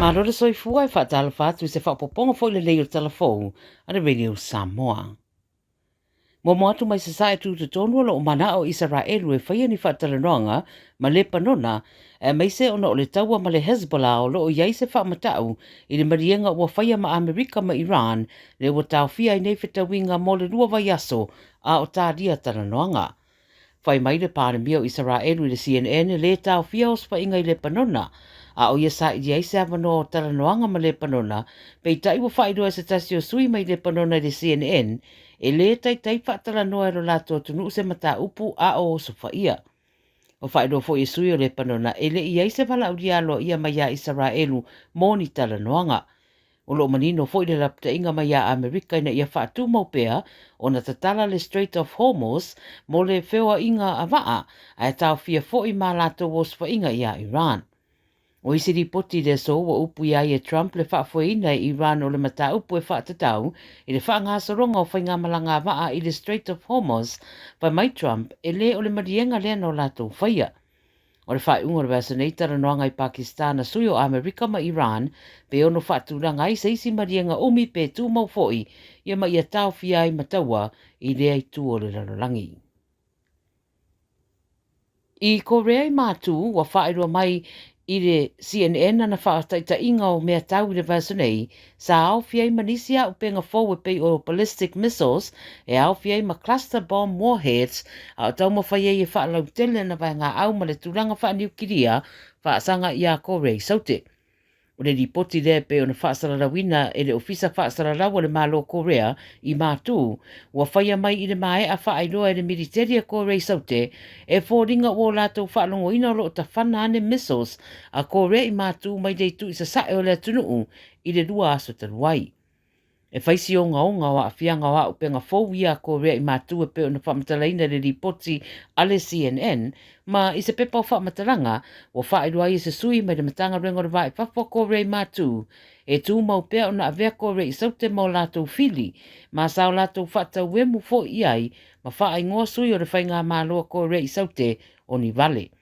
Malo le soifua e faatalofa atu i se faaopoopoga foi lelei o le tala fou a le Radio Samoa. Muamua atu mai Sasae tutotonu o lo o mana'o Isaraelu e faia ni faatalanoaga ma Lepanona aemaise ona o le taua ma le Hezbollah o lo o i ai se faamata'u i le maliega ua faia ma Amerika ma Iran lea ua taofia ai nei fetauiga mo le 2 vaiaso a o talia talanoaga. Fai mai le Palemia o Isaraelu i le CNN e lē taofia osofaiga i Lepanona, a o ia saili ai se avanoa o talanoaga ma Lepanona, peitai ua faailoa e se tasi o sui mai Lepanona i le CNN e lē taitai faatalanoa e lo latou atunuu se mataupu a o osofaia. Ua faailoa foi e sui o Lepanona e le i i ai se valaaulia aloaia mai ia Isaraelu mo ni talanoaga. O lo o manino foi le lapataiga mai ia Amerika ina ia faatumau pea ona tatala le Strait of Hormuz mo le feoaiga a vaa, ae taofia foi ma latou osofaiga iā Iran. O isi lipoti i le aso ua upuia ai e Trump le faafoeina e Iran o le mataupu e faatatau i le faagasologa o faigamalaga a vaa i le Strait of Hormuz, fai mai Trump e lē o le maliega lea na o latou faia. O le faaiuga o le vaiaso nei talanoaga i Pakistan a sui o Amerika ma Iran pe ono faatulaga ai se isi maliega umi pe tumau foi ia ma ia taofia ai ma taua i lea itu o le lalolagi. I Korea i Mātū, ua faailoa mai i le CNN ana faataitaiga o mea tau i le vaiaso nei, sa aofia ai ma nisi auupega fou e pei o ballistic missiles, e aofia ai ma cluster bomb warheads, a o taumafai ai e faalautele ana vaegaau ma le tulaga faaniukilia faasaga iā Korea i Saute. O le lipoti lea e pei ona faasalalauina e le Ofisa Faasalalau a le Malo o Korea i Mātū, ua faia mai i le maea faailoa e le militeli a Korea i Saute e foliga ua o latou faalogoina o lo o tafana ane missiles a Korea i Mātū mai le itu i sasae o le atunuu i le 2 aso talu ai. E fai si ogaoga o aafiaga o auupega fou ia a Korea i Mātū e pei ona faamatalaina i le lipoti a le CNN, ma i se pepa o faamatalaga ua faailoa ai e se sui mai le Matagaluega o le Va i Fafo a Korea i Mātū e tumau pea ona avea Korea i Saute ma o latou fili ma sa o latou faatauemu foi i ai ma faaigoa sui o le Faigamalo a Korea i Saute o ni vale.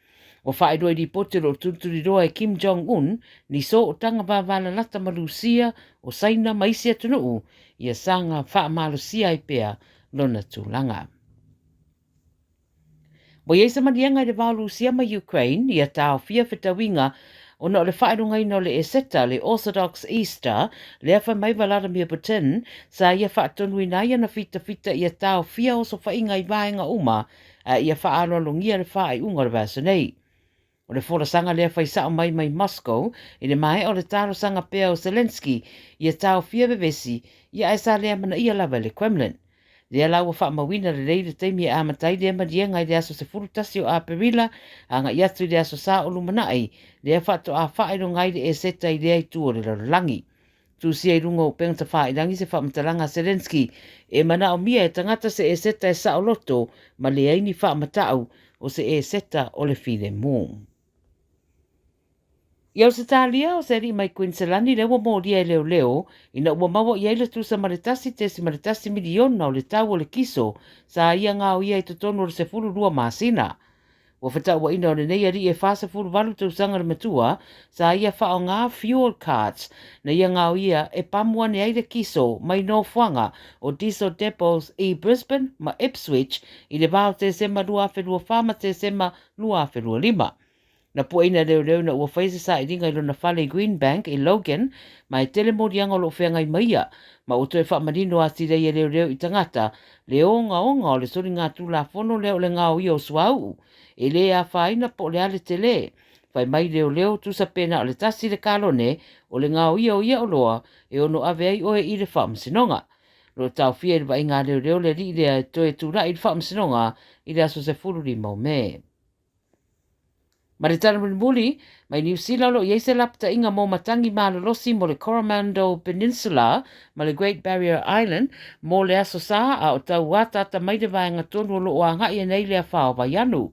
Ua faailoa i lipoti o lo o tulituliloa e Kim Jong Un ni sootaga vavalalata ma Lusia, o Saina ma isi atunuu ia saga faamalosia ai pea lona tulaga. Ua i ai se maliega i le va o Lusia ma Ukraine ia taofia fetauiga ona o le faailogaina o le Eseta, le Orthodox Easter, lea fai mai Vladimir Putin sa ia faatonuina ai ana fitafita ia taofia osofaiga i vaega uma a ia faaaloalogia le faaiuga o le vaiaso nei. O le folasaga lea fai sao mai mai Moscow i le maea o le talosaga pea o Zelensky ia taofia vevesi ia ae sa le amanaia lava e le Kremlin. Lea la ua faamauina lelei le taimi e amata ai lea maliega i le aso 11 o Aperila agai atu i le aso Sa o lumanai lea faatoa faailoga ai le Eseta i lea itu o le lalolagi. Tusia i luga o upega tafailangi se faamatalaga a Zelensky e manaomia e tagata se eseta e saoloto ma leai ni faamatau o se eseta o le filemu. I Ausetalia, o se alii mai Kuiniselani lea ua molia e leoleo ina ua maua i ai le tusa ma le 1.1 miliona o le tau o le kiso sa ia gaoia i totonu o le 12 masina. Ua fetauaina o lenei alii e 48 tausaga le matua, sa ia faaaoga fuel cards na ia gaoia e pamu ane ai le kiso mai nofoaga o diesel depots i Brisbane ma Ipswich i le va o Tesema 2024 ma Tesema 2025. Na puaina e leoleo ina ua faia se sailiga i lona fale i Greenbank i Logan ma e tele moliaga o lo o feagai ma ia, ma ua toe faamanino atili ai e leoleo i tagata le ogaoga o le soligatulafono lea o le gaoia o suauu e le afaina po o le a le tele. Fai mai leoleo tusa pe na o le 1 le kalone o le gaoia o ia oloa e ono ave ai oe i le faamasinoga. O lo o taofia i le vaaiga a leoleo le alii lea e toe tulai i le faamasinoga i le aso 15 o Me. Ma le tala mulimuli, mai Niu Sila o lo o i ai se lapataiga mo matagi malolosi mo le Coromandel Peninsula ma le Great Barrier Island mo le Aso Sa a o tau ataata mai le vaega tonu o lo o agai ane ai le afa o Vaianu.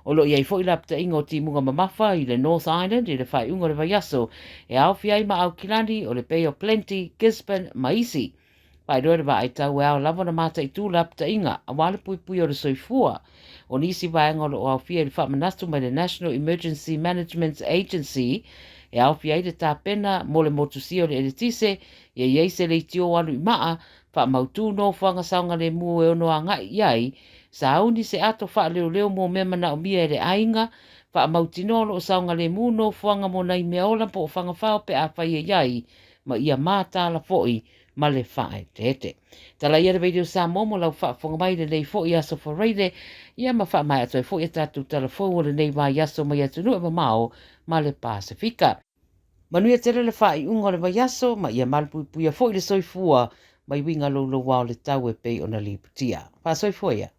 O lo o i ai foi lapataiga o timuga mamafa i le North Island i le faaiuga o le vaiaso e aofia ai ma Aukilani, o le Bay of Plenty, Gisborne ma isi. Faailoa le vaai tau e ao lava ona mataitu lapataiga aua le puipuia o le soifua. O nisi vaega o lo o aofia i le faamanatu mai le National Emergency Management Agency, e aofia ai le tapena mo le motusia o le eletise, ia i ai se leitio alu i maa, faamautu nofoaga saogalemu e ono agai i ai, sauni se ato faaleoleo mo mea manaomia e le aiga, faamautinoa o lo o saogalemu nofoaga mo nai meaola po o fagafao pe afai e i ai, ma ia mataala foi ma le faaeteete. Tala ia le Radio Samoa mo lau faafofoga mai i lenei foi aso Faraile, ia ma faamaea atu ai foi a tatou tala fou o lenei vaiaso mai atunuu e mamao ma le Pasefika. Manuia tele le faaiuga o le vaiaso ma ia malupuipuia foi le soifua mai uiga louloua o le tau e pei ona lipotia. Faasoifua ia.